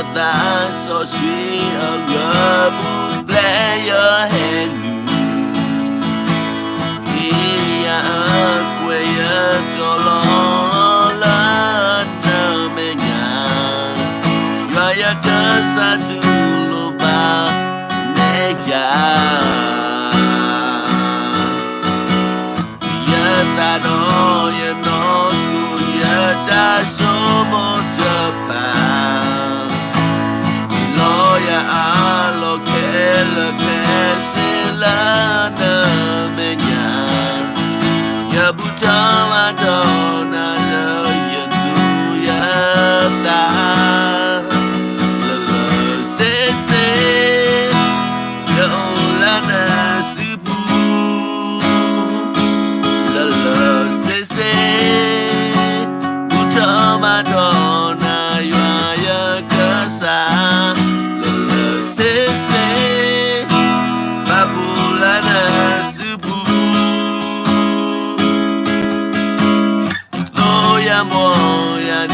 လၢနသးစီဆှံအဂီၢ် ပူၤဖျဲးယဟဲနုာ်, ဒ်ယအကွဲးယတီၤလီၤလၢနမဲာ်ညါ, ယွၤယကစၢ်တူၢ်လိာ်ဘၣ်နဲယၤ ယသးဒီးယနီၢ်ခိ ယတၢ်ဆိကမိၣ်တဖၣ်, လီၤယအၢလီၤခဲလၢာ်ခဲဆ့လၢနမဲာ်ညါ, ယဘူၣ်ထီၣ်ဘါထီၣ်နၤလၢယသူၣ်ယသး, လၢလၢဆ့ဆ့ ယအိၣ်လၢနစုပူၤ, လၢလၢဆ့ဆ့ ဘူၣ်ထီၣ်ဘါထီၣ်နၤ ယွၤယကစၢ်, လၢလၢဆ့ဆ့ ဘၣ်ဖှီၣ်လၢနစုပူၤ, သိယၤဘှီယၤဒ်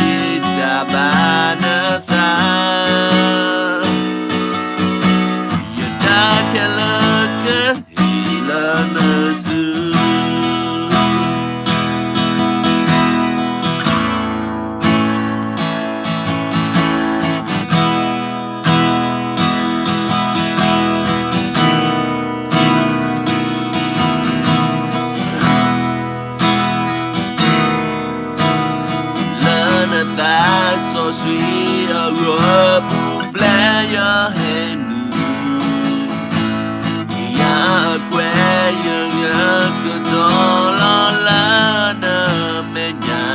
တၢ်ဘၣ်နသး, ယတၢ်ခဲလၢာ်ခဲဆ့လၢနစု လၢနသးစီဆှံအဂီၢ် ပူၤဖျဲးယဟဲနုာ်, ယအကွဲးယကတီၤလီၤလၢနမဲာ်ညါ,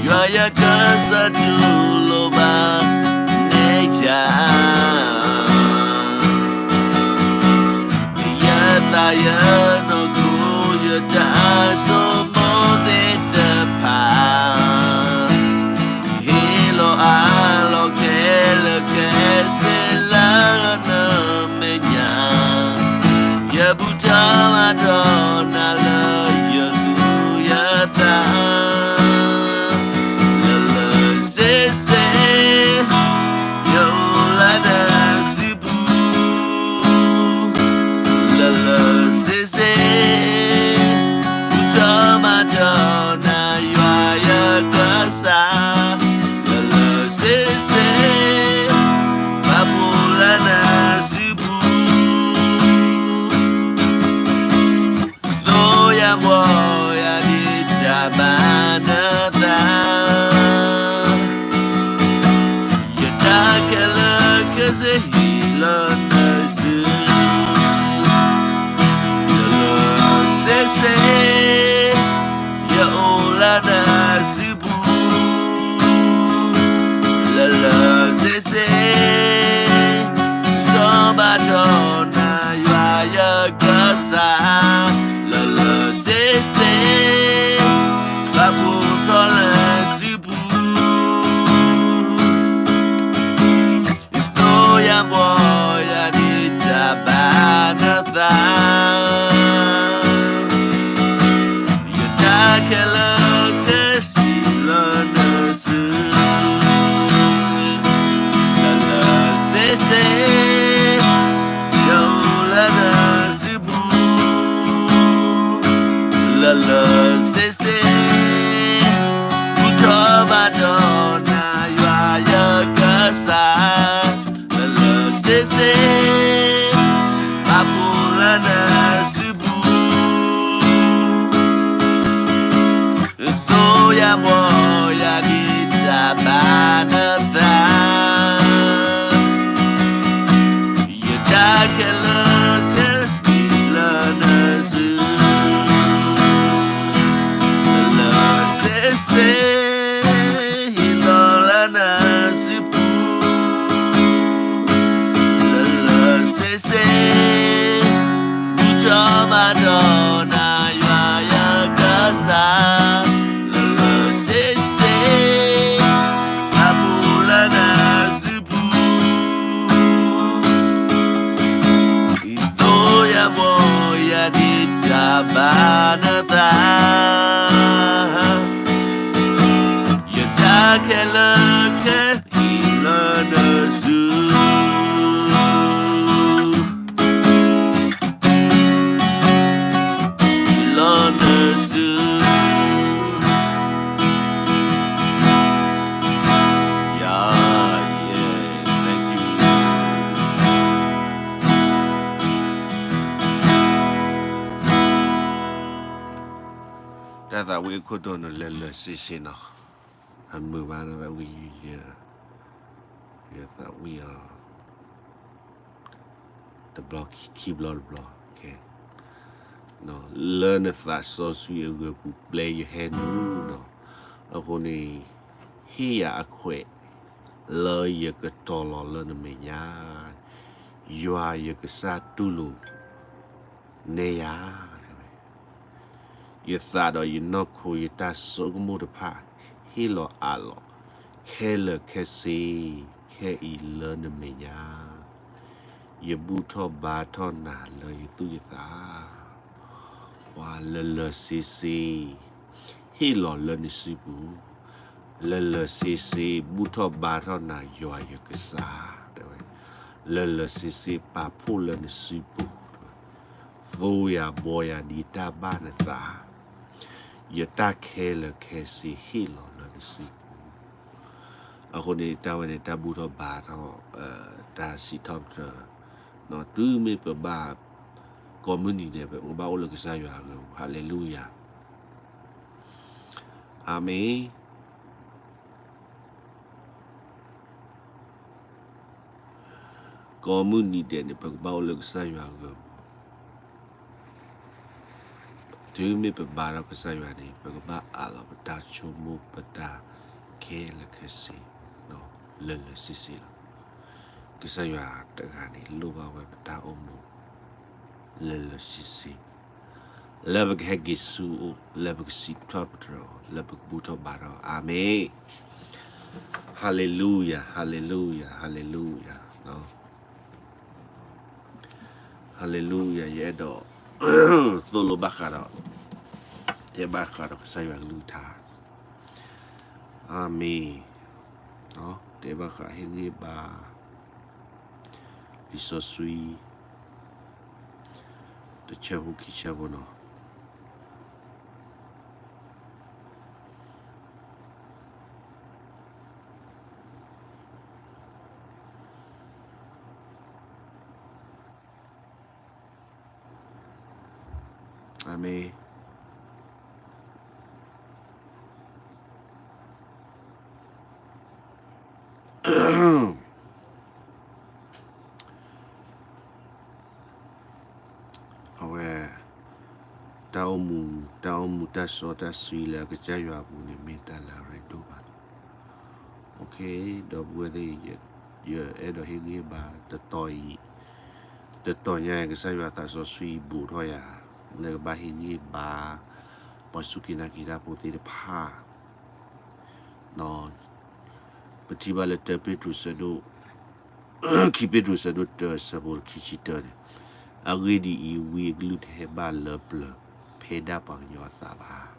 ယွၤယကစၢ်တူၢ်လိာ်ဘၣ်နဲယၤ, ယသးယနီၢ်ခိ ယတၢ်ဆိကမိၣ်သ့ၣ်တဖၣ်, ဟ့ၣ်လီၤအၢလီၤခဲလၢာ်ခဲဆ့လၢနမဲာ်ညါ, ယဘူၣ်ထီၣ်ဘါထီၣ်နၤလၢယသူၣ်ယသး, လၢလၢဆ့ဆ့ ယအိၣ်လၢနစုပူၤ, လၢလၢဆ့ဆ့ ဘူၣ်ထီၣ်ဘါထီၣ်နၤ ယွၤယကစၢ်, လၢလၢဆ့ဆ့ ဘၣ်ဖှီၣ်လၢနစုပူၤ, သိယၤဘှီယၤဒ်တၢ်ဘၣ်နသး, ယတၢ်ခဲလၢာ်ခဲဆ့ဟ့ၣ်လၢနစု, လၢလၢဆ့ဆ့ ယအိၣ်လၢနစုပူၤ, လၢလၢဆ့ဆ့ ဘူၣ်ထီၣ်ဘါထီၣ်နၤ ယွၤယကစၢ်, လၢလၢဆ့ဆ့ ဘၣ်ဖှီၣ်ထီၣ်လၢစုပူၤ, သိယၤဘှီယၤဒ်တၢ်ဘၣ်နသး, ယတၢ်ခဲလၢာ်ခဲဆ့လၢနစု, လၢလၢဆ့ဆ့ ယအိၣ်လၢနစုပူၤ, လၢလၢဆ့ဆ့ ဘူၣ်ထီၣ်ဘါထီၣ်နၤ ယွၤယကစၢ်, လၢလၢဆ့ဆ့ ဘၣ်ဖှီၣ်လၢနစုပူၤ, သိယၤဘှီယၤဒ်တၢ်ဘၣ်နသး, ယတၢ်ခဲလၢာ်ခဲဆ့လၢနစု, လၢလၢဆ့ဆ့ ဟ့ၣ်လီၤလၢနစုပူၤ, လၢလၢဆ့ဆ့ ဘူၣ်ထီၣ်ဘါထီၣ်နၤ ယွၤယကစၢ်, လၢလၢဆ့ဆ့ ဘၣ်ဖှီၣ်လၢနစုပူၤ, သိယၤဘှီယၤဒ်တၢ်ဘၣ်နသး, ယတၢ်ခဲလၢာ်ခဲဆ့လၢ သးဝံၣ်အခိၣ်တီန့ၣ် လၢာ်လၢာ်ဆ့ဆ့နီၤ, အမုာ်ဘၣ်ဝဲဝံၤ ယသးဝံၣ်အီၤ တဘျီခံဘျီတဘျီ, လၢနသးစီဆှံအဂၢၢ်ပူၤပျဲယဟဲနုာ်နီၤ, အဃိန့ၣ် ဟ့ၣ်ယၤအခွဲး လၢယကတီၤလီၤလၢနမဲာ်ညါ, ယွၤယကစၢ်တူၢ်လိာ်နဲယၤ, ယသးဒီးယနီၢ်ခိ ယတၢ်ဆိကမိၣ်တဖၣ် ဟ့ၣ်လီၤအးလီၤ ခဲလၢာ်ခဲဆ့ ခဲအံၤလၢနမဲာ်ညါ, ယဘူၣ်ထီၣ်ဘါထီၣ်နၤလၢယသူၣ်ယသး, ပှၤလၢာ်လၢာ်ဆ့ဆ့ ဟ့ၣ်လီၤလၢနစုပူၤ, လၢာ်လၢာ်ဆ့ဆ့ ဘူၣ်ထီၣ်ဘါထီၣ်နၤယွၤယကစၢ်, တဲဝဲ, လၢာ်လၢာ်ဆ့ဆ့ပာ်ဖှိၣ်လၢနစုပူၤ, သိယၤဘှီယၤဒ်တၢ်ဘၣ်နသး, ယတၢ်ခဲလၢာ်ခဲဆ့ဟ့ၣ်လီၤလၢနစုပူၤ, အဃိန့ၣ် တၢ်ဝဲန့ၣ် တၢ်ဘူၣ်ထီၣ်ဘါထီၣ်, တၢ်စံးထီၣ်ပတြၢၤ, တုၤမ့ၢ်ပဘၣ် ကိးမုၢ်နံၤဒဲး ပကဘၣ်အိၣ်လၢကစၢ်ယွၤအဂီၢ်, ဟါလ့လူယၤ, အၤမ့ၣ်. ကိးမုၢ်နံၤဒဲးန့ၣ် ပကဘၣ်အိၣ်လၢကစၢ်ယွၤအဂီၢ်, တုၤမ့ၢ်ပဘါထီၣ်ကစၢ်ယွၤန့ၣ် ပကဘၣ်အးလီၤပတၢ်ဆိကမိၣ်ပတၢ်ခဲလၢာ်ခဲဆ့ လၢာ်လၢာ်ဆ့ဆ့လီၤ, ကစၢ်ယွၤတဂၤန့ၣ် လိၣ်ဘၣ်ဝဲပတၢ်အိၣ်မူ လၢာ်လၢာ်ဆ့ဆ့ လၢပကဟဲက့ၤဆူအအိၣ်, လၢပကစံးထီၣ်ပတြၢၤအီၤ, လၢပကဘူၣ်ထီၣ်ဘါထီၣ်, အၤမ့ၣ်, ဟါလ့လူယၤ, ဟါလ့လူယၤ, ဟါလ့လူယၤ, ဟါလ့လူယၤ, ယအဲၣ်ဒိး သိၣ်လိဘၣ်ဃးဒီး, တဲဘၣ်ဃးဒီးကစၢ်ယွၤကလုၢ်ကထါ, အၤမ့ၣ်, တဲဘၣ်ဃးဟ့ၣ်ဂံၢ်ဘါ လံာ်စီဆှံ တဆၢဖိခံဆၢဖိနီၤ, အၤမ့ၣ်. အဝဲ တၢ်အိၣ်မူ, တၢ်အိၣ်မူတၢ်စီတၢ်ဆှံလၢအကစၢ်ယွၤအပူၤန့ၣ် မ့ၢ်တၢ်လၢအရ့ဒိၣ်ဘၣ်. ဒီပုၢ်ဝဲၢ်သ့ၣ်, ယအဲၣ်ဒိးဟ့ၣ်ဂံၢ်ဟ့ၣ်ဘါတတီၤအံၤ, တတီၤညါအံၤ ကစၢ်ယွၤသးစီဆှံဘူးထီၣ်ယၤ, လၢကဘၣ်ဟ့ၣ်ဂံၢ်ဟ့ၣ်ဘါ ပှၤစူၢ်က့ၤနာ်က့ၤတၢ်ဖိသ့ၣ်တဖၣ် ပထံၣ်ဘၣ်လၢတၢပ့းတရူးဆၢဒိၣ်, ခံပ့းတရူးဆၢဒိၣ်တၢ ဆၢဖိခံဆံတၢန့ၣ်, အဂ့ၢ်ဒ်အံၤ, ဝံအကလုၢ်တဟဲဘၣ်လၢပျၢၤ ဖဲဒၣ်ပှၤကညီအသးဘၣ်.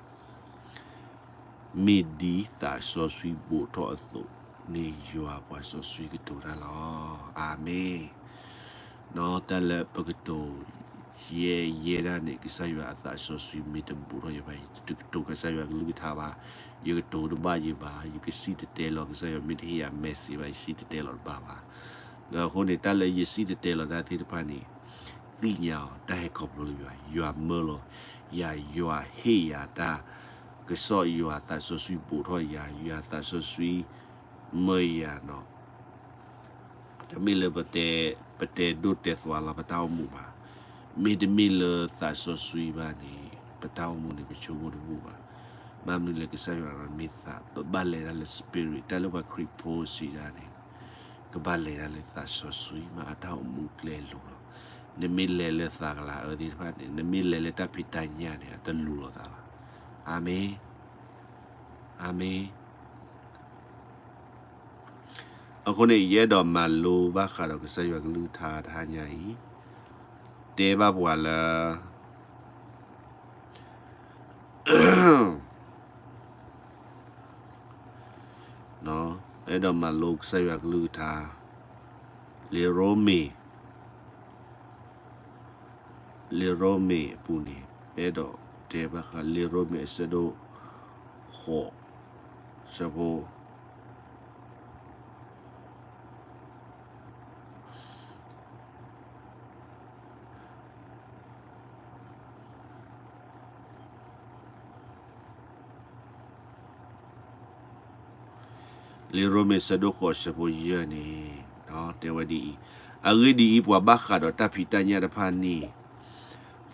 မ့ၢ်ဒ်သးစီဆှံဘူးထီၣ်အသိးန့ၣ် ယွၤပှၤစီဆှံကတိၤတၢ်လီၤ. အၤမ့ၣ်. တၢ်လၢပကတိၤ ယဲၢ်ယဲၢ်ဒၣ်န့ၣ် ကစၢ်ယွၤအသးစီဆှံမ့ၢ်တဘူးထီၣ်ယၤဘၣ်, ယတကတိၤကစၢ်ယွၤကလုၢ်ကထါဘၣ်, ယကတိၤတဘၣ်ယဘၣ်, ယကစံၣ်တဲၤတဲလီၤ ကစၢ်ယွၤမ့ၢ်တဟ့ၣ်ယၤ message ဘၣ် ယစံၣ်တဲၤတဲလီၤတဘၣ်ဘၣ်. အဃိန့ၣ် တၢ်လၢယစံၣ်တဲၤတဲလီၤတၢ်သ့ၣ်တဖၣ်န့ၣ် သ့ၣ်ညါအီၤ တၢ်ဟဲခီဖျိလၢယွၤ, ယွၤမၢလီၤယၤ, ယွၤဟ့ၣ်ယၤတၢ်ကစီၣ်, ယွၤသးစီဆှံဘူးထီၣ်ယၤ, ယွၤသးစီဆှံ မၢယၤနီၤ. တမ့ၢ်လၢ ပတဲဒိၣ်တဲသွါလီၤပတၢ်အိၣ်မူဘၣ်. မ့တမ့ၢ်လၢသးစီဆှံဘၣ်န့ၣ် ပတၢ်အိၣ်မူန့ၣ် ပဆိကမိၣ်တဘူးဘၣ်. ဘၣ်မနုၤလဲၣ် ကစၢ်ယွၤမ့ၢ်သး, ပဘၣ်လဲၤတၢ်လၢ spirit, တၢ်လၢပှၤခရံာ်ဖိစံးတၢ်န့ၣ် ကဘၣ်လဲၤတၢ်လၢသးစီဆှံ မ့ၢ်အတၢ်အိၣ်မူကျဲလိၤလီၤ. နမ့ၢ်လဲၤလၢသးကလၤအၢသ့ၣ်တဖၣ်န့ၣ်, နမ့ၢ်လဲၤလၢတၢ်ဖံးတၢ်ညၣ်န့ၣ် အတလိၤလိာ်သးဘၣ်. အၤမ့ၣ်. အၤမ့ၣ်. အဃိန့ၣ် ယအဲၣ်ဒိးမၤလိဘၣ်ဃးဒီးကစၢ်ယွၤကလုၢ်ကထါတဟါညါအံၤ, တဲဘၣ်ပှၤလၢ အဲၣ်ဒိးမၤလိကစၢ်ယွၤကလုၢ်ကထါ လံာ်ရိမ့ၤ, လံာ်ရိမ့ၤအပူၤန့ၣ် ပအဲၣ်ဒိးတဲဘၣ်ဃး လံာ်ရိမ့ၤအဆၢဒိၣ်ဃိး, ဆၢဖိ လံာ်ရိမ့ၤဆၢဒိၣ်ဃိးဆၢဖိယဲၢ်န့ၣ် တဲဝဲဒ်အံၤ, အဂ့ၢ်ဒ်အံၤ, ပှၤဘၣ်ဃးဒီးတၢ်ဖံးတၢ်ညၣ်တဖၣ်န့ၣ်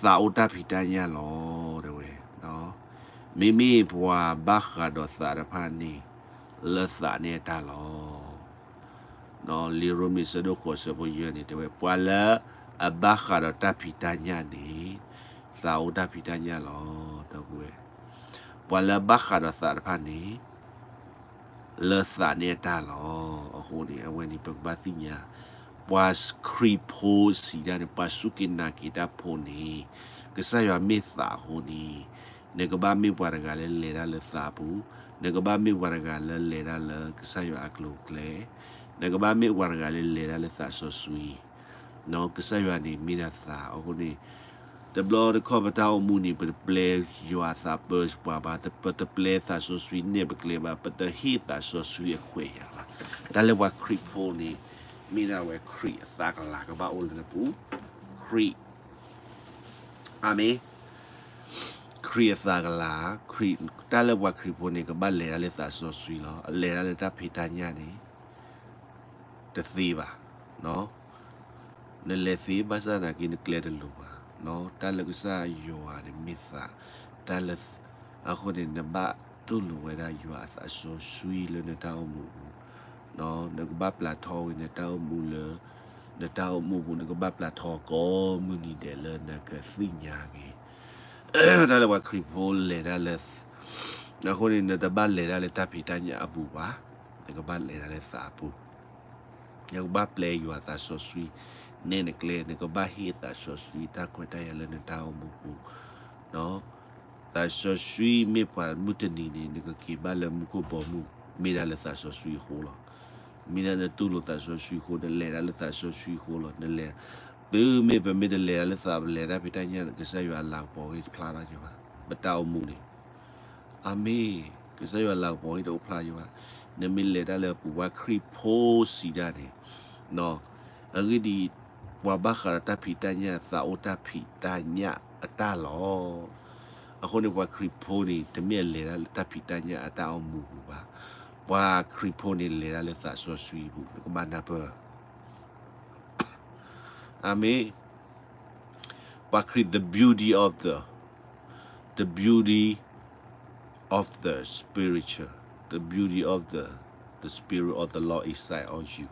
သးအိၣ်တၢ်ဖံးတၢ်ညၣ်လီၤ တဲဝဲ. မ့မ့ၢ်ပှၤဘၣ်ဃးဒီးသးတဖၣ်န့ၣ် လၢသးန့ၣ်အတၢ်လီၤ. လံာ်ရိမ့ၤဆၢဒိၣ်ဃိးဆၢဖိယဲၢ်န့ၣ်တဲဝဲ ပှၤလၢအဘၣ်ဃးဒီးတၢ်ဖံးတၢ်ညၣ်န့ၣ် သးအိၣ်တၢ်ဖံးတၢ်ညၣ်လီၤ ဒီပုၢ်ဝဲၢ်. ပှၤလၢအဘၣ်ဃးဒီးသးတဖၣ်န့ၣ် လၢသးန့ၣ်အတၢ်လီၤ. အဃိန့ၣ် အဝဲန့ၣ် ပကဘၣ်သ့ၣ်ညါ ပှၤခရံာ်ဖိစံးတၢ်န့ၣ် ပှၤစူၢ်က့ၤနာ်က့ၤတၢ်ဖိန့ၣ် ကစၢ်ယွၤမ့ၢ်သးအဃိန့ၣ် နကဘၣ်မ့ၢ်ပှၤတဂၤလၢလဲၤတၢ်လၢသးအပူၤ, နကဘၣ်မ့ၢ်ပှၤတဂၤလၢလဲၤတၢ်လၢကစၢ်ယွၤအကျိၤအကျဲ, နကဘၣ်မ့ၢ်ပှၤတဂၤလၢလဲၤတၢ်လၢသးစီဆှံ ကစၢ်ယွၤန့ၣ်မ့ၢ်ဒၣ်သးအဃိန့ၣ် တဘျီတခီၣ်ပတၢ်အိၣ်မူန့ၣ် ပတပျဲယွၤအသးပၢပှၤဘၣ်, ပတပျဲသးစီဆှံနဲၣ်ပကျဲဘၣ်, ပတဟ့ၣ်သးစီဆှံအခွဲးယာ်ဘၣ်. တၢ်လၢပှၤခရံာ်ဖိန့ၣ် မ့ၢ်ဒၣ်ဝဲခရံာ်အသးကလၤကဘၣ်အိၣ်လၢနပူၤ, ခရံာ်, အၤမ့ၣ်, ခရံာ်အသးကလၤ, ခရံာ်, တၢ်လၢပှၤခရံာ်ဖိန့ၣ် ကဘၣ်လဲၤတၢ်လၢသးစီဆှံလီၤ. အလဲၤတၢ်လၢတၢ်ဖံးတၢ်ညၣ်န့ၣ် တသ့ဘၣ်. နလဲၤသ့ဘၣ်ဆၣ်သနာ်က့ နကျဲတလိၤဘၣ်. တၢ်လၢကစၢ်ယွၤန့ၣ်မ့ၢ်သး, တၢ်လၢ, အဃိန့ၣ် နဘၣ်တူၢ်လိာ်ဝဲဒၣ်ယွၤအသးစီဆှံလၢနတၢ်အိၣ်မူပူၤ, နကဘၣ်ပျၢ်ထီဝဲနတၢ်အိၣ်မူလၢ နတၢ်အိၣ်မူပူၤ နကဘၣ်ပျၢ်ထီကိးမုၢ်နံၤဒဲးလၢနကသ့ၣ်ညါက့ၤ တၢ်လၢပှၤခရံာ်ဖိလဲၤတၢ်လၢ, အဃိန့ၣ် နတဘၣ်လဲၤတၢ်လၢတၢ်ဖံးတၢ်ညၣ်အပူၤဘၣ်, နကဘၣ်လဲၤတၢ်လၢသးအပူၤ, နကဘၣ်ပျဲယွၤသးစီဆှံ နဲၣ်နကျဲ, နကဘၣ်ဟ့ၣ်သးစီဆှံတၢ်ခွဲးတၢ်ယာ်လၢနတၢ်အိၣ်မူပူၤ သးစီဆှံမ့ၢ်ပှၤမုၢ်တနံၤန့ၣ် နကက့ၤဘၣ်လၢမူခိၣ်ဘီမုၢ် မ့ၢ်ဒၣ်လၢသးစီဆှံအဃိလီၤ. မ့ၢ်ဒၣ်နတူၢ်လိာ်သးစီဆှံအဃိ နလဲၤတၢ်လၢသးစီဆှံအဃိလီၤ. နလဲၤ, တုၤမ့ၢ်ပမ့ၢ်တလဲၤတၢ်လၢသး ပလဲၤတၢ်ဖံးတၢ်ညၣ် ကစၢ်ယွၤအလၤကပီၤဟ့ၣ်တဖျါထီၣ်က့ၤဘၣ်, ပတၢ်အိၣ်မူန့ၣ် အၤမ့ၣ်, ကစၢ်ယွၤလၤကပီၤဟ့ၣ်တအိၣ်ဖျါယဘၣ်. နမ့ၢ်လဲၤတၢ်လၢအပူၤ ပှၤခရံာ်ဖိစံးတၢ်န့ၣ်, အဂ့ၢ်ဒ်အံၤ, ပှၤဘၣ်ဃးဒီးတၢ်ဖံးတၢ်ညၣ် သးအိၣ်တၢ်ဖံးတၢ်ညၣ်အတၢ်လီၤ. အဃိန့ၣ် ပှၤခရံာ်ဖိန့ၣ် တမ့ၢ်အလဲၤတၢ်လၢတၢ်ဖံးတၢ်ညၣ်အတၢ်အိၣ်မူပူၤဘၣ်. ပှၤခရံာ်ဖိန့ၣ်လဲၤတၢ်လၢသးစီဆှံပူၤ နကဘၣ်နၢ်ပၢၢ် အၤမ့ၣ်. ပှၤခရံာ် the beauty of the, the beauty of the spiritual, the beauty of the, the spirit of the Lord inside of you,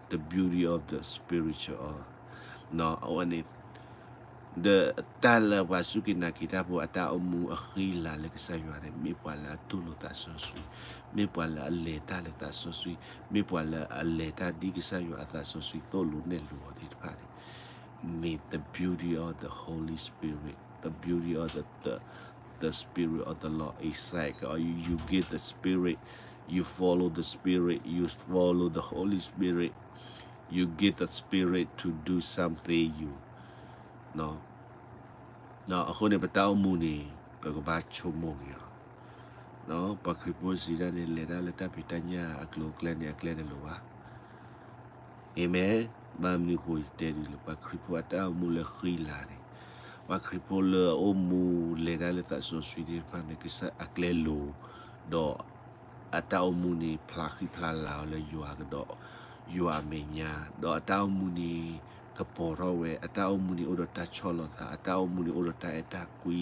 the beauty of the spiritual, အဝဲန့ၣ် ဒီးတၢ်လၢပှၤစူၢ်က့ၤနာ်က့ၤတၢ်ဖိအတၢ်အိၣ်မူအဃံအလၤလၢကစၢ်ယွၤန့ၣ် မ့ၢ်ပှၤလၢအတူၢ်လိာ်သးစီဆှံ, မ့ၢ်ပှၤလၢအလဲၤတၢ်လၢသးစီဆှံ, မ့ၢ်ပှၤလၢအလဲၤတၢ်ဒ်ကစၢ်ယွၤအသးစီဆှံသိၣ်လိနဲၣ်လိအီၤသ့ၣ်တဖၣ်န့ၣ်, မ့ၢ် the beauty of the Holy Spirit, the beauty of the, the, the Spirit of the Lord inside of you. You get the Spirit, you follow the Spirit, you follow the Holy Spirit, you get the Spirit to do something you အဃိန့ၣ် ပတၢ်အိၣ်မူန့ၣ် ပကဘၣ်ဆိကမိၣ်က့ၤအီၤ. ပှၤခရံာ်ဖိစံးတၢ်န့ၣ် လဲၤတၢ်လၢတၢ်ဖံးတၢ်ညၣ်အကျိၤအကျဲန့ၣ် အကျဲတလိၤဘၣ်. အၤမ့ၣ်, ဘၣ်မနုၤအဃိယတဲဒ်လဲၣ်, ပှၤခရံာ်ဖိအတၢ်အိၣ်မူလၢဃံလၤန့ၣ်, ပှၤခရံာ်ဖိလၢအအိၣ်မူလဲၤတၢ်လၢသးစီဆှံသ့ၣ်တဖၣ်န့ၣ် ကစၢ်အကျဲလိၤ, ဒီး အတၢ်အိၣ်မူန့ၣ် ဖျါဃံဖျါလၤအီၤလၢယွၤကဒီး, ယွၤအမဲာ်ညါ, ဒီးအတၢ်အိၣ်မူန့ၣ် ကပီၤထီၣ်ဝဲ, အတၢ်အိၣ်မူန့ၣ်အိၣ်ဒီးတၢ်ဆီၣ်လီၤသး, အတၢ်အိၣ်မူန့ၣ်အိၣ်ဒီးတၢ်အဲၣ်တၢ်ကွံ,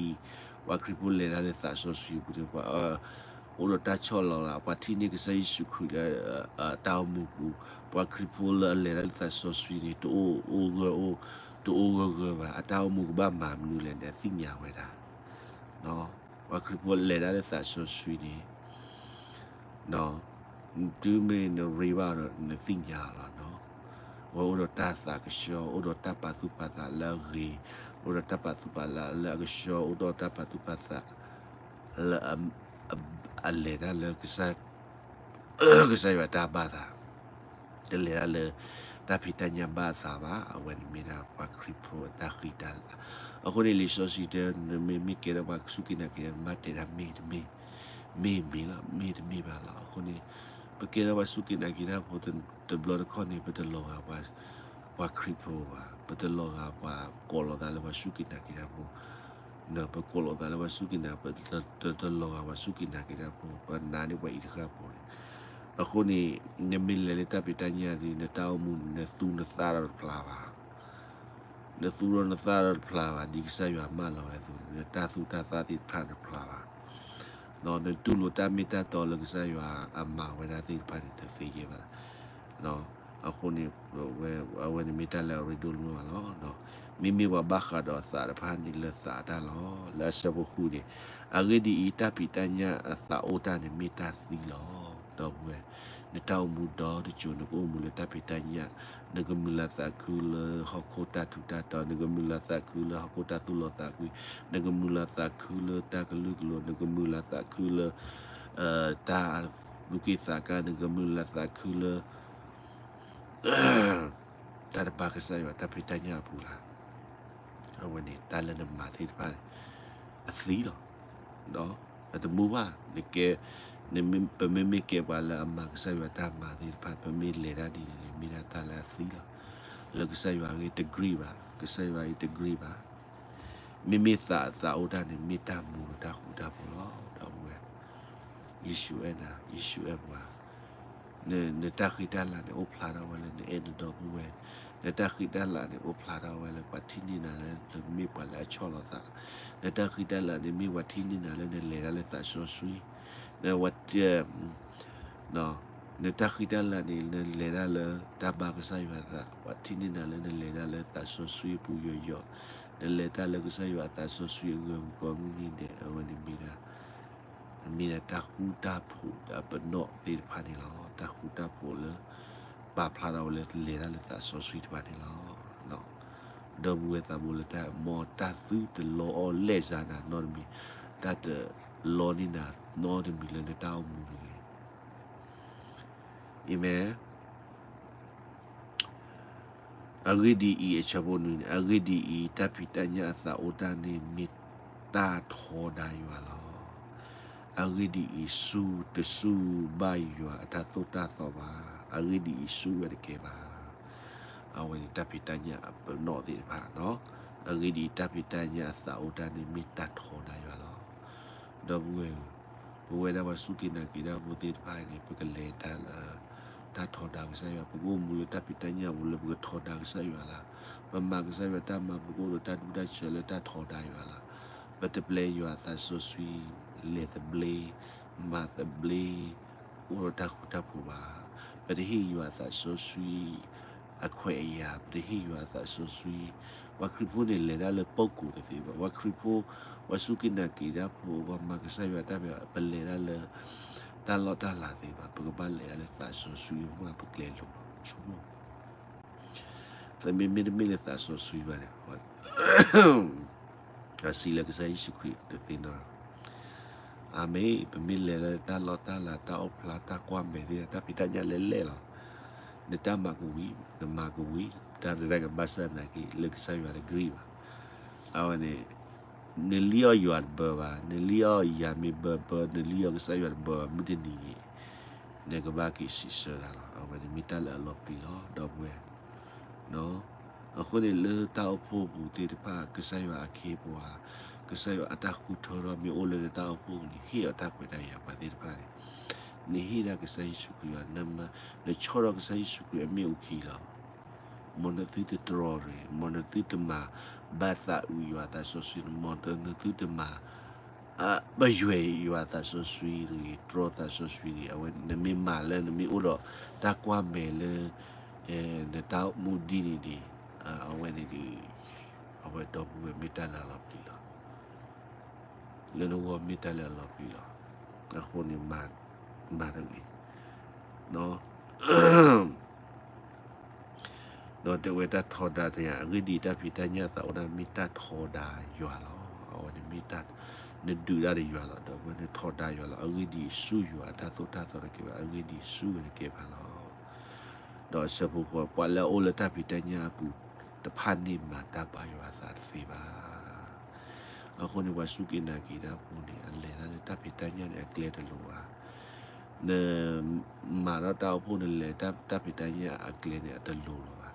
ပှၤခရံာ်ဖိလဲၤတၢ်လၢသးစီဆှံပူၤန့ၣ် ပှၤ အိၣ်ဒီးတၢ်ဆီၣ်လီၤသး, ပှၤထံၣ်န့ၢ်ကစၢ်ယ့ၣ်ၡူးခရံာ်လၢ အတၢ်အိၣ်မူပူၤ, ပှၤခရံာ်ဖိလၢအလဲၤတၢ်လၢသးစီဆှံန့ၣ် တအိၣ်အိၣ်ဂၢၢ်အိၣ်, တအိၣ်ဂၢၢ်ဂၢၢ်ဘၣ်, အတၢ်အိၣ်မူကဘၣ်မၤမနုၤလဲၣ်န့ၣ် အသ့ၣ်ညါဝဲဒၣ် ပှၤခရံာ်ဖိလဲၤတၢ်လၢသးစီဆှံန့ၣ် တုၤမ့ၢ်နရ့ဘၣ်ဒီး နသ့ၣ်ညါလီၤနီၤ. အဝဲအိၣ်ဒီးတၢ်သးကဆှီ, အိၣ်ဒီးတၢ်ပာ်သူၣ်ပာ်သးလၢအဂ့ၤ, အိၣ်ဒီးတၢ်ပာ်သူၣ်ပာ်သးလၢအကဆှီ, အိၣ်ဒီးတၢ်ပာ်သူၣ်ပာ်သးလၢ အလဲၤတၢ်လၢ ကစၢ်ယွၤတၢ်ဘၣ်သး, တလဲၤတၢ်လၢ တၢ်ဖံးတၢ်ညၣ်ဘၣ်အသးဘၣ်. အဝဲန့ၣ်မ့ၢ်ဒၣ်ပှၤခရံာ်ဖိအတၢ်ဃံတၢ်လၤ. အဃိန့ၣ် လံာ်စီဆှံတဲ နမ့မ့ၢ်ကဲထီၣ်ပှၤစူၢ်က့ၤနာ်က့ၤတၢ် နဘၣ်တဲဒၣ်မ့ၢ်တမ့ၢ်, မ့ၢ်မ့ၢ်လီၤ, မ့ၢ်တမ့ၢ်ဘၣ်လီၤ. အဃိန့ၣ် ပကဲထီၣ်ပှၤစူၢ်က့ၤနာ်က့ၤတၢ်ဖိ တဘျီတခီၣ်န့ၣ် ပတလီၤဂာ် ပှၤခရံာ်ဖိဘၣ်, ပတလီၤဂာ်ပှၤကိးလိာ်သးလၢပှၤစူၢ်က့ၤနာ်က့ၤတၢ်ဖိ, ပကိးလိာ်သးလၢပှၤစူၢ်က့ၤနာ်, ပတလီၤဂာ်ပှၤစူၢ်က့ၤနာ်က့ၤတၢ်ဖိ, ပနာ်န့ၢ်ပှၤအံၤတဃၣ်ဖိန့ၣ်, အဃိန့ၣ် နမ့ၢ်လဲၤလၢတၢ်ဖံးတၢ်ညၣ်ဒီး နတၢ်အိၣ်မူန့ၣ် နသူနသၣ်ဒီးတဖျါဘၣ်. နသူဒီးနသၣ်ဒီးတဖျါဘၣ်, ဒ်ကစၢ်ယွၤမၢလီၤဝဲအသိးန့ၣ် နတၢ်သူတၢ်သၣ်သ့ၣ်တဖၣ်န့ၣ်တဖျါဘၣ်. နတူၢ်လိာ်တၢ်မ့ၢ်တၢ်တီလၢကစၢ်ယွၤအမၤဝဲဒၣ်သ့ၣ်တဖၣ်န့ၣ် တသ့ယဲၢ်ဘၣ်. အဃိန့ၣ် အဝဲန့ၣ်မ့ၢ်တၢ်လၢအရ့ဒိၣ်မးလီၤ. မ့မ့ၢ်ပှၤဘၣ်ဃးဒီးအသးတဖၣ်န့ၣ် လၢသးတၢ်လီၤ. လၢအဆၢဖိဃုန့ၣ်, အဂ့ၢ်ဒ်အံၤ, တၢ်ဖံးတၢ်ညၣ်အသးအိၣ်တၢ်န့ၣ် မ့ၢ်တၢ်သံလီၤ. ဒီပုၢ်ဝဲၢ်, နတၢ်အိၣ်မူဒီတစိၤ နကအိၣ်မူလၢတၢ်ဖံးတၢ်ညၣ်, နကမုာ်လၤသးခုလၢဟီၣ်ခိၣ်တၢ်ထူးတၢ်တီၤ, နကမုာ်လၤသးခုလၢဟီၣ်ခိၣ်တၢ်သူၣ်လီသးကွံ, နကမုာ်လၤသးခုလၢတၢ်ကလုာ်ကလိၤ, နကမုာ်လၤသးခုလၢ တၢ်သူၣ်က့ၣ်သးကါ, နကမုာ်လၤသးခုလၢ တၢ်တဘၣ်ကစၢ်ယွၤတၢ်ဖံးတၢ်ညၣ်အပူၤလီၤ. အဝဲန့ၣ် တၢ်လၢနမၤသ့ၣ်တဖၣ်န့ၣ် အသံလီၤ. ဒီးအတမူဘၣ်, နကဲ, ပမ့မ့ၢ်ကဲပှၤလၢအမၤကစၢ်ယွၤတၢ်မၤသ့ၣ်တဖၣ် ပမ့ၢ်လဲၤတၢ်ဒ်န့ၣ်န့ၣ် မ့ၢ်ဒၣ်တၢ်လၢအသံလီၤ. လၢကစၢ်ယွၤအဂ့ၢ်တကြၢးဘၣ်, ကစၢ်ယွၤအဂ့ၢ်တကြၢးဘၣ်. မ့မ့ၢ်သးအသးအိၣ်တၢ်န့ၣ် မ့ၢ်တၢ်မူဒီးတၢ်ဃူတၢ်ဖိးလီၤ. ဒီပုၢ်ဝဲၢ်, ယ့ၣ်ၡူးအဲၣ်နၤ, ယ့ၣ်ၡူးအဲၣ်ပှၤ နတၢ်ဃံတၢ်လၤန့ၣ် အိၣ်ဖျါထီၣ်ဝဲလၢနအဲၣ်နဒီပုၢ်ဝဲၢ်, နတၢ်ဃံတၢ်လၤန့ၣ် အိၣ်ဖျါထီၣ်ဝဲလၢပှၤထံၣ်န့ၢ်နၤလၢနမ့ၢ်ပှၤလၢအဆီၣ်လီၤသး, နတၢ်ဃံတၢ်လၤန့ၣ် မ့ၢ်ပှၤထံၣ်န့ၢ်နၤလၢနလဲၤတၢ်လၢသးစီဆှံ, နဝဲ နတၢ်ဃံတၢ်လၤန့ၣ် နလဲၤတၢ်လၢတၢ်ဘၣ်ကစၢ်ယွၤအသး, ပှၤထံၣ်န့ၢ်နၤလၢနလဲၤတၢ်လၢသးစီဆှံအပူၤယိာ်ယိာ်, နလဲၤတၢ်လၢကစၢ်ယွၤအသးစီဆှံအဂၢၤမုၢ်ကီၢ်မုၢ်နံၤဒဲး, အဝဲန့ၣ်မ့ၢ်ဒၣ် မ့ၢ်ဒၣ်တၢ်ဃူတၢ်ဖိးအပနီၣ်သ့ၣ်တဖၣ်န့ၣ်လီၤ. တၢ်ဃူတၢ်ဖိးလၢ ပာ်ဖျါထီၣ်ဝဲလၢလဲၤတၢ်လၢသးစီဆှံတဖၣ်န့ၣ်လီၤ. ဒီပုၢ်ဝဲၢ်သးဘိလၢတၢ် မ်တၢ်သုတလီအီၣ်လဲၣ်စါနၤနီတမံၤ, တၢ်တလီန့ၢ်နၤနီတမံၤလၢနတၢ်အိၣ်မူတဂ့ၤ. အၤမ့ၣ်. အဂ့ၢ်ဒ်အံၤ, အဆၢဖိနွံန့ၣ်, အဂ့ၢ်ဒ်အံၤ, တၢ်ဖံးတၢ်ညၣ်အသးအိၣ်တၢ်န့ၣ် မ့ၢ်တၢ်ထီဒါယွၤလီၤ. အဂ့ၢ်ဒ်အံၤ, စူၢ်တစူၢ်ဘၣ်ယွၤအတၢ်သိၣ်တၢ်သီဘၣ်. အဂ့ၢ်ဒ်အံၤ, စူၢ်ဝဲတကဲဘၣ်. အဝဲန့ၣ်တၢ်ဖံးတၢ်ညၣ်အပနီၣ်သ့ၣ်တဖၣ်, အဂ့ၢ်ဒ်အံၤ, တၢ်ဖံးတၢ်ညၣ်အသးအိၣ်တၢ်န့ၣ် မ့ၢ်တၢ်ထီဒါယွၤလီၤ. ဒီပုၢ်ဝဲၢ်ဧၢ, ပဝဲဒၣ်ပှၤစူၢ်က့ၤနာ်က့ၤတၢ်ဖိသ့ၣ်တဖၣ်အံၤန့ၣ် ပကလဲၤတၢ်လၢ တၢ်ထီဒါကစၢ်ယွၤ, ပကအိၣ်မူလၢတၢ်ဖံးတၢ်ညၣ်ပူၤလၢပကထီဒါကစၢ်ယွၤလီၤ. ပမၤကစၢ်ယွၤတၢ်မၤ ပကအိၣ်ဒီးတၢ်ဒူတၢ်ဆၢလၢတၢ်ထီဒါယွၤလီၤ. ပတပျဲယွၤအသးစီဆှံ လဲၤသဘျ့, မၤသဘျ့, အိၣ်ဒီးတၢ်ဃူတၢ်ဖိးဘၣ်. ပတဟ့ၣ်ယွၤအသးစီဆှံ အခွဲးအယာ်, ပတဟ့ၣ်ယွၤအသးစီဆှံ. ပှၤခရံာ်ဖိန့ၣ် လဲၤတၢ်လၢပီၣ်ကိးတသ့ဘၣ်. ပှၤခရံာ်ဖိ, ပှၤစူၢ်က့ၤနာ်က့ၤတၢ်ဖိ, ပှၤမၤကစၢ်ယွၤတၢ်ဖံး, ပလဲၤတၢ်လၢ တၢ်လီၢ်တၢ်လၤသ့ဘၣ်. ပကဘၣ်လဲၤတၢ်လၢသးစီဆှံအဃိ ပကျဲလိၤလီၤ. ဆိကမိၣ် မ့မ့ၢ်တမ့ၢ်လၢသးစီဆှံဘၣ်န့ၣ် အစံးလၢကစၢ်ယ့ၣ်ၡူးခရံာ်တသ့နီတဂၤ. အၤမ့ၣ်. ပမ့ၢ်လဲၤလၢတၢ်လီၢ်တၢ်လၤ တၢ်အိၣ်ဖျါ တၢ်ကွၢ်မဲာ်သ့ၣ်တဖၣ် တၢ်ဖံးတၢ်ညၣ်လဲၤလဲၤလီၤ. နတၢ်မၤကဝံၤ, နမၤကဝံၤ, တၢ်တရၢ်ကဘၣ်ဆၣ်သနာ်က့ လၢကစၢ်ယွၤတကြၢးဘၣ်. အဝဲန့ၣ် နလံၣ်အီၣ်ယွၤတဘၢဘၣ်, နလံၣ်အီၣ်ယၤမ့ၢ်ဘၢဘၢ, နလံၣ်အီၣ်ကစၢ်ယွၤတဘၢဘၣ် မုၢ်တနံၤအံၤ နကဘၣ်က့ၤစံးဆၢတၢ်လီၤ. အဝဲန့ၣ်မ့ၢ်တၢ်လၢအလီၤပျံၤလီၤ ဒီပုၢ်ဝဲၢ်. အဃိန့ၣ်လၢတၢ်အိၣ်ဖှိၣ်ပူၤသ့ၣ်တဖၣ် ကစၢ်ယွၤအခ့အပှၤ, ကစၢ်ယွၤအတၢ်ဃုထၢထီၣ်မ့ၢ်အိၣ်လၢနတၢ်အိၣ်ဖှိၣ်န့ၣ် ဟ့ၣ်အီၤတၢ်ခွဲးတၢ်ယာ်ပှၤသ့ၣ်တဖၣ်န့ၣ်, နဟ့ၣ်ဒၣ်ကစၢ်ယ့ၣ်ၡူးခရံာ်အီၤ, နဆီၣ်ဒီးကစၢ်ယ့ၣ်ၡူးခရံာ်အမ့ၣ်အူခံလီၤ. မ်နသုတတြီတဂ့ၤ, မ်နသုတမၤဘၣ်သးအုးယွၤအသးစီဆှံ, မ်နသုတမၤ ပယွဲၢ်ယွၤအသးစီဆှံတဂ့ၤ, တြီသးစီဆှံတဂ့ၤ. အဝဲနမ့ၢ်မၤလၢနမ့ၢ်အိၣ်ဒီးတၢ်ကွၢ်မဲာ်လၢ နတၢ်အိၣ်မူဒ်န့ၣ်န့ၣ်, အဝဲန့ၣ်ဒီး အဝဲဒီပုၢ်ဝဲၢ်မ့ၢ်တၢ်လၢအလီၤပျံၤလီၤ. လၢနဂီၢ်မ့ၢ်တၢ်လၢအလီၤပျံၤလီၤ. အဃိန့ၣ် မၤတဂ့ၤ ဒီးတဲဝဲတၢ်ထီဒါတယၤ, အဂ့ၢ်ဒ်အံၤ, တၢ်ဖံးတၢ်ညၣ်သးအိၣ်တၢ်မ့ၢ်တၢ်ထီဒါယွၤလီၤ. အဝဲန့ၣ်မ့ၢ်တၢ် နဒုးတၢ်ဒီးယွၤလီၤ. ဒီးအဝဲန့ၣ်ထီဒါယွၤလီၤ. အဂ့ၢ်ဒ်အံၤ, စူၢ်ယွၤအတၢ်သိၣ်တၢ်သီတက့ၢ်ဘၣ်. အဂ့ၢ်ဒ်အံၤ, စူၢ်ဝဲတကဲဘၣ်လီၤ. ဒီးအဆၢဖိဃိး, ပှၤလၢအအိၣ်လၢတၢ်ဖံးတၢ်ညၣ်အပူၤတဖၣ်န့ၣ် မၤတၢ်ဘၣ်ယွၤအသးတသ့ဘၣ်. အဃိန့ၣ် ပှၤစူၢ်က့ၤနာ်က့ၤတၢ်ဖိန့ၣ် အလဲၤတၢ်လၢတၢ်ဖံးတၢ်ညၣ်န့ၣ် အကျဲတလိၤဘၣ်. နမၤထီၣ်တၢ်အိၣ်ဖှိၣ် နလဲၤတၢ်ဖံးတၢ်ညၣ်အကျဲန့ၣ် အတလိၤလီၤဘၣ်.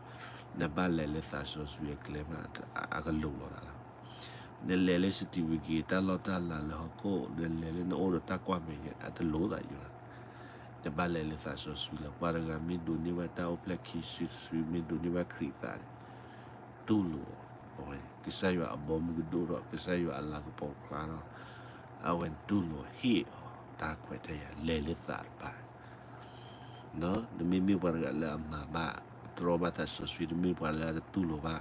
နဘၣ်လဲၤလၢသးစီဆှံအကျဲမး အကလိၤလီၤသးလီၤ. နလဲၤလၢ certificate တၢ်လီၢ်တၢ်လၤလၢဟီၣ်ခိၣ်, နလဲၤလၢနအိၣ်ဒီးတၢ်ကွၢ်မဲာ်ညါ အတလိၤသးယွၤ. တဘၣ်လဲၤလၢသးစီဆှံလီၤ. ပှၤတဂၤမ့ၢ်ဒိးန့ၢ်ဘၣ်တၢ်အိၣ်ဖျဲၣ်ခံစုတစု မ့ၢ်ဒိးန့ၢ်ဘၣ်ခရံာ်အသးန့ၣ်, တူၢ်လိာ်အီၤ, အဝဲန့ၣ် ကစၢ်ယွၤအဘီမုၢ်ကဒိၣ်ထီၣ်, ကစၢ်ယွၤအလၤကပီၤဖျါထီၣ်, အဝဲတူၢ်လိာ်ဟ့ၣ်အီၤတၢ်ခွဲးတၢ်ယာ် လဲၤလၢသးတဖၣ် နမ့မ့ၢ်ပှၤတဂၤလၢအမၤဘၣ်, တြီဘၣ်သးစီဆှံ, တမ့ၢ်ပှၤလၢအတတူၢ်လိာ်ဘၣ်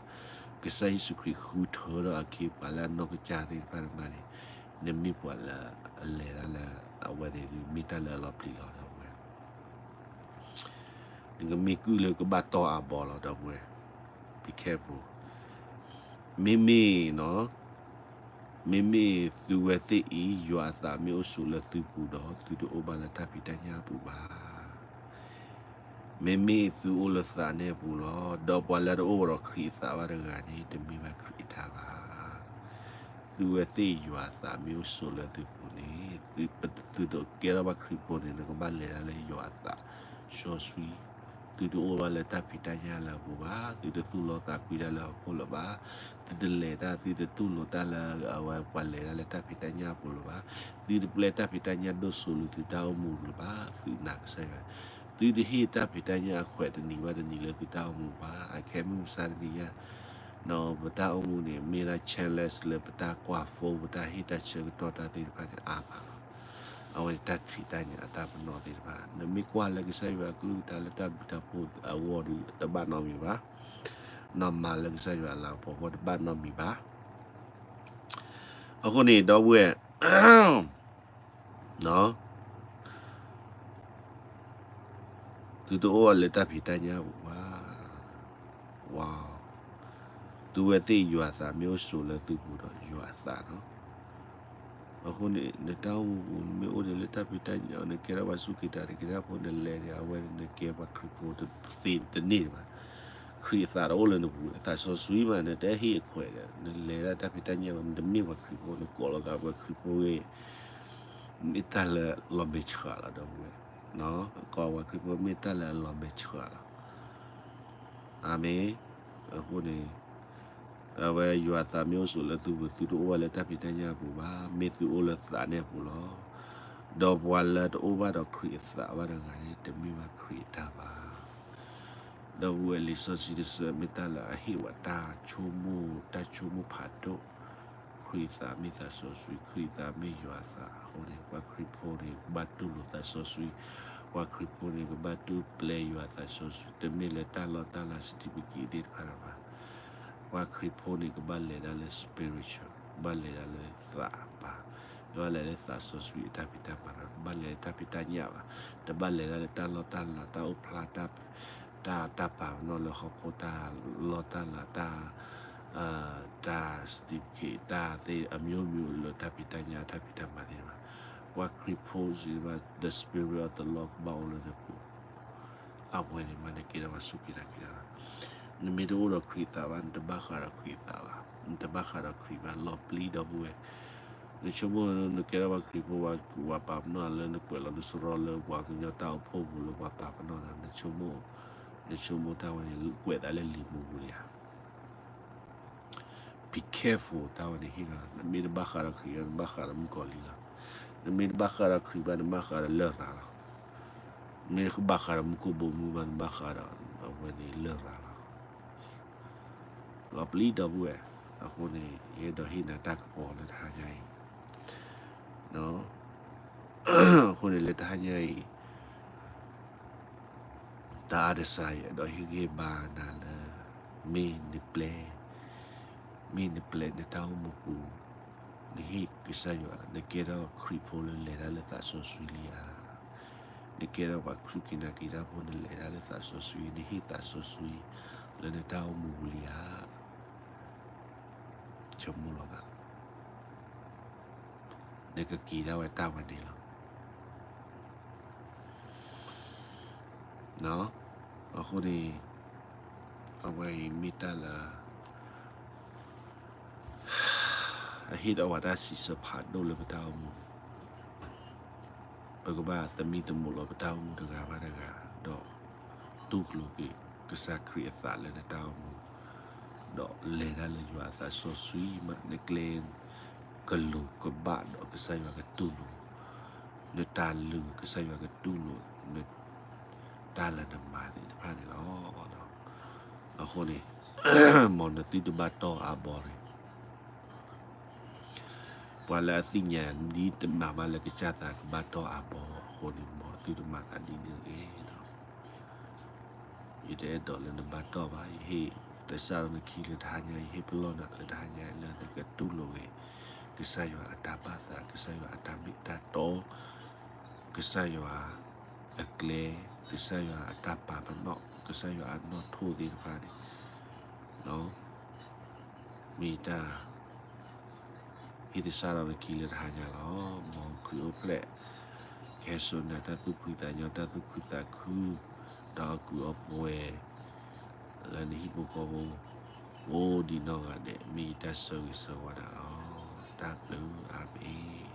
ကစၢ်ယ့ၣ်ၡူးခရံာ်ဃုထၢထီၣ်အခ့အပှၤလၢအနီၢ်ကစၢ်သ့ၣ်တဖၣ်န့ၣ်မးန့ၣ်, နမ့ၢ်ပှၤလၢအလဲၤတၢ်လၢ အဝဲန့ၣ် မ့ၢ်တၢ်လၢအလီၤပျံၤလီၤ ဒီပုၢ်ဝဲၢ်. နကမ့ၢ်ကုၢ်လၢကဘၣ်တီအဘီလီၤ ဒီပုၢ်ဝဲၢ်, be careful. မ့မ့ၢ် မ့မ့ၢ်သုဝဲသ့ၣ်အံၤ ယွၤအသးမ့ၢ်အိၣ်ဆိးလၢသုပူၤဒီး သုတအိၣ်ဘၣ်လၢတၢ်ဖံးတၢ်ညၣ်အပူၤဘၣ်. မ့မ့ၢ်သုအိၣ်လၢသးန့ၣ်အပူၤလီၤ. ဒီးပှၤလၢတအိၣ်ဒီးခရံာ်အသးဘၣ်တဂၤန့ၣ် တမ့ၢ်ဘၣ်ခရံာ်အတၢ်ဘၣ်. သုဝဲသ့ၣ်ယွၤအသးမ့ၢ်အိၣ်ဆိးလၢသုပူၤန့ၣ်, သုတကဲထီၣ်ဘၣ်ခရံာ်ဖိန့ၣ် နကဘၣ်လဲၤတၢ်လၢယွၤအသးစီဆှံ သုတအိၣ်ဘၣ်လၢတၢ်ဖံးတၢ်ညၣ်လၢအပူၤဘၣ်, သုတသူၣ်လီသးကွံတၢ်လၢဟီၣ်ခိၣ်လၢၤဘၣ်, သုတလဲၤတၢ် သုတတူၢ်လိာ်တၢ်လၢအဝဲပှၤလဲၤတၢ်လၢတၢ်ဖံးတၢ်ညၣ်အပူၤလၢၤဘၣ်, သုတပျဲတၢ်ဖံးတၢ်ညၣ်ဒိၣ်စိလၢသုတၢ်အိၣ်မူလၢၤဘၣ်, သုနာ်ကစၢ်ယွၤ, သုတဟ့ၣ်တၢ်ဖံးတၢ်ညၣ်အခွဲးတနံၤဘၣ်တနံၤလၢသုတၢ်အိၣ်မူဘၣ်, အခဲမုၢ်မဆါတနံၤညါ ပတၢ်အိၣ်မူန့ၣ် မ့ၢ်ဒၣ် challenge လၢပတၢ်ကွၢ်ဖိ ပတၢ်ဟ့ၣ်တၢ်ဆၢကတီၢ်တၢ်သ့ၣ်တဖၣ်န့ၣ်အါမးလီၤ. အဝဲန့ၣ်တၢ်ထံၣ်တၢ်ညၣ်အတၢ်ပနီၣ်သ့ၣ်တဖၣ် နမ့ၢ်ကွၢ်လၢကစၢ်ယွၤအကလုၢ်ကထါလၢတၢ်ဘျုးတၢ်ဖှိၣ်အဂီၢ်ဒီးတဘၣ်နီတမံၤဘၣ်, နမၤလၢကစၢ်ယွၤအလၤကပီၤအဂီၢ်တဘၣ်နီတမံၤဘၣ်. အဃိန့ၣ် ဒီပုၢ်ဝဲၢ် သုတအိၣ်ဘၣ်လၢတၢ်ဖံးတၢ်ညၣ်အပူၤဘၣ်. သုဝဲသ့ၣ်ယွၤအသးမ့ၢ်အိၣ်ဆိးလၢသုပူၤဒီးယွၤအသးလီၤ. အဃိန့ၣ် နတၢ်အိၣ်မူပူၤ နမ့ၢ်အိၣ်န့ၣ်လၢတၢ်ဖံးတၢ်ညၣ် နကဲထီၣ်ပှၤစူၢ်က့ၤနာ်က့ၤတၢ်ဖိ နလဲၤန့ၣ် အဝဲန့ၣ်နကဲပှၤခရံာ်ဖိသ့တန့ၢ်ဘၣ်. ခရံာ်အသးတအိၣ်လၢနပူၤ သးစီဆှံမး နတဟ့ၣ်အခွဲးဒီး နလဲၤဒၣ်တၢ်ဖံးတၢ်ညၣ်ဝဲ နတမ့ၢ်ပှၤခရံာ်ဖိ နကိးလီၤသးပှၤခရံာ်ဖိဂ့ၤ မ့ၢ်တၢ်လၢလီၤမဲာ်ဆှးလီၤ ဒီပုၢ်ဝဲၢ်, ကိးပှၤခရံာ်ဖိမ့ၢ်တၢ်လၢအလီၤမဲာ်ဆှးလီၤ. အၤမ့ၣ်. အဃိန့ၣ် အဝဲယွၤအသးမ့ၢ်အိၣ်ဆိးလၢသုပူၤ သုတအိၣ်ဘၣ်လၢတၢ်ဖံးတၢ်ညၣ်အပူၤဘၣ်, မ့ၢ်သုအိၣ်လၢသးန့ၣ်အပူၤလီၤ. ဒီးပှၤလၢတအိၣ်ဘၣ်ဒီးခရံာ်အသးဘၣ်တဂၤန့ၣ် တမ့ၢ်ဘၣ်ခရံာ်အတၢ်ဘၣ်. ဒီပုၢ်ဝဲၢ် လံာ်စီဆှံတဆၢမ့ၢ်တၢ်လၢအဟ့ၣ်ဝဲတၢ်ဆိကမိၣ် တၢ်ဆိကမိၣ်ဖးဒိၣ်, ခရံာ်အသးမ့ၢ်သးစီဆှံ, ခရံာ်အသးမ့ၢ်ယွၤအသးအဃိန့ၣ် ပှၤခရံာ်ဖိန့ၣ် ကဘၣ်တူၢ်လိာ်သးစီဆှံ, ပှၤခရံာ်ဖိန့ၣ် ကဘၣ်တူၢ်ပျဲယွၤအသးစီဆှံ, တမ့ၢ်လၢတၢ်လီၢ်တၢ်လၤ certificate သ့ၣ်တဖၣ်ဘၣ်. ပှၤခရံာ်ဖိန့ၣ် ကဘၣ်လဲၤဒၣ်လၢ spiritual, ကဘၣ်လဲၤဒၣ်လၢသးပၢ်, ကဘၣ်လဲၤလၢသးစီဆှံအတၢ်ဖံးတၢ်မၤလီၤ. တဘၣ်လဲၤတၢ်ဖံးတၢ်ညၣ်ဘၣ်, တဘၣ်လဲၤဒၣ်လၢတၢ်လီၢ်တၢ်လၤ တၢ်အိၣ်ဖျါ တၢ် တၢ် တၢ်ပာ်ပနီၣ်လၢဟီၣ်ခိၣ် တၢ်လီၢ်တၢ်လၤ တၢ် တၢ် certificate တၢ်သ့ အမျိုးမျိုး လၢတၢ်ဖံးတၢ်ညၣ် တၢ်ဖံးတၢ်မၤသ့ၣ်တဖၣ်, ပှၤခရံာ်ဖိစံးဘၣ် the Spirit of the Lord ကဘၣ်အိၣ်လၢနပူၤ. အဝဲန့ၣ်မး နကဲထီၣ်ပှၤစူၢ်က့ၤနာ်က့ၤတၢ်လီၤ. နမ့ၢ်တအိၣ်ဒီးခရံာ်အသးဘၣ် နတဘၣ်ဃးဒီးခရံာ်အသးဘၣ်, နတဘၣ်ဃးဒီးခရံာ်ဘၣ် လီၤပျံၤ ဒီပုၢ်ဝဲၢ်. နဆိကမိၣ်နကဲထီၣ်ပှၤခရံာ်ဖိ ပှၤ ပှၤပာ်ပနီၣ်လၢနကွဲးလီၤနစရီလၢပှၤကညီတၢ်အိၣ်ဖှိၣ်ပူၤလၢပှၤပာ်ပနီၣ်နၤ, နဆိကမိၣ်, နဆိကမိၣ်တၢ်ဝဲန့ၣ် ကွဲးသးလၢလံာ်မူပူၤလံဧါ. Be careful တၢ်ဝဲန့ၣ်ဟ့ၣ်လီၤ, နမ့ၢ်တဘၣ်ဃးဒီးခရံာ်ဘၣ် နဘၣ်ဃးဒီးမုၣ်ကီၤလံၢ်လီၤ. နမ့ၢ်တဘၣ်ဃးဒီးခရံာ်ဘၣ် နဘၣ်ဃးဒီးလရာ်လီၤ. နမ့ၢ်တဘၣ်ဃးဒီးမူခိၣ်ဘိမုၢ်ဘၣ် နဘၣ်ဃးဒီးအဝဲန့ၣ်လရာ်လီၤ. လီၤပျံၤ ဒီပုၢ်ဝဲၢ်. အဃိန့ၣ် ယအဲၣ်ဒိးဟ့ၣ်နၤတၢ်ကပီၤလၢတဟါညါအံၤ အဃိန့ၣ်လၢတဟါညါအံၤ တၢ်အါတစါ ယအဲၣ်ဒိးဟ့ၣ်ဂံၢ်ဘါနၤလၢ မ့ၢ်နပျဲ, မ့ၢ်နပျဲနတၢ်အိၣ်မူပူၤ နဟ့ၣ်ကစၢ်ယွၤ နကဲထီၣ်ခရံာ်ဖိလၢလဲၤတၢ်လၢသးစီဆှံလံဧါ. နကဲထီၣ်ပှၤစူၢ်က့ၤနာ်က့ၤတၢ်ဖိ နလဲၤတၢ်လၢသးစီဆှံ နဟ့ၣ်သးစီဆှံလၢနတၢ်အိၣ်မူပူၤလံဧါ. ဆိကမိၣ်လီၤသး နကက့ၤဒၣ်ဝဲတၢ်ဝဲန့ၣ်လီၤ. အဃိန့ၣ် အဝဲအံၤမ့ၢ်တၢ်လၢ အဟ့ၣ်ဒီးဝဲတၢ်စံးဆၢဖးဒိၣ်လၢပတၢ်အိၣ်မူ ပကဘၣ်သမံသမိးလီၤပတၢ်အိၣ်မူတဂၤဘၣ်တဂၤ, ဒီးတူၢ်လိာ်က့ၤကစၢ်ခရံာ်အသးလၢနတၢ်အိၣ်မူ, ဒီးလဲၤတၢ်လၢယွၤအသးစီဆှံမး, နကျဲကလိၤကဘၣ်ဒီးကစၢ်ယွၤကတူၢ်လိာ်, နတၢ်လုၢ်ကစၢ်ယွၤကတူၢ်လိာ်, တၢ်လၢနမၤသ့ၣ်တဖၣ်န့ၣ်လီၤ. အဃိန့ၣ် မ်နသုတဘၣ်တီၢ်အါဘီန့ၣ် ပှၤလၢအသ့ၣ်ညါဒ်တမၤဘၣ်လၢကစၢ်သးကဘၣ်တီၢ်အါဘီအဃိန့ၣ် မ်သုတမၤသးဒ်န့ၣ်တဂ့ၤ. ယတအဲၣ်ဒိးလၢနဘၣ်တီၢ်ဘၣ်. ယဟ့ၣ်သဆၣ်ထီၣ်နခံလၢတဟါညါ, ယဟ့ၣ်ပလီၢ်နၤလၢတဟါညါလၢနကတူၢ်လိာ်ဂ့ၤ ကစၢ်ယွၤအတၢ်ပာ်သး, ကစၢ်ယွၤအတၢ်မ့ၢ်တၢ်တီ, ကစၢ်ယွၤအကျဲ, ကစၢ်ယွၤအတၢ်ပာ်ပနီၣ်, ကစၢ်ယွၤအနီၣ်ထိၣ်သ့ၣ်တဖၣ်န့ၣ် မ့ၢ်တၢ် ဟ့ၣ်သဆၣ်ထီၣ်နခံလၢတဟါညါလီၤ. မ်ခရံာ်အိၣ်ဖျဲၣ် ကဟဲစိာ်နၤတၢ်သူၣ်ဖှံသးညီ, တၢ်သူၣ်ခုသးခု, ဒီးအီၣ်ကုးအီပှဲၤ လၢနဟံၣ်ဖိဃီဖိ ကိးဒံးနီၢ်ဂၤဒဲး, မ့ၢ်ယတၢ်ဆၢဂ့ၤဆၢဝါနၤလီၤ. တၢ်ဘျုး, အၤမ့ၣ်.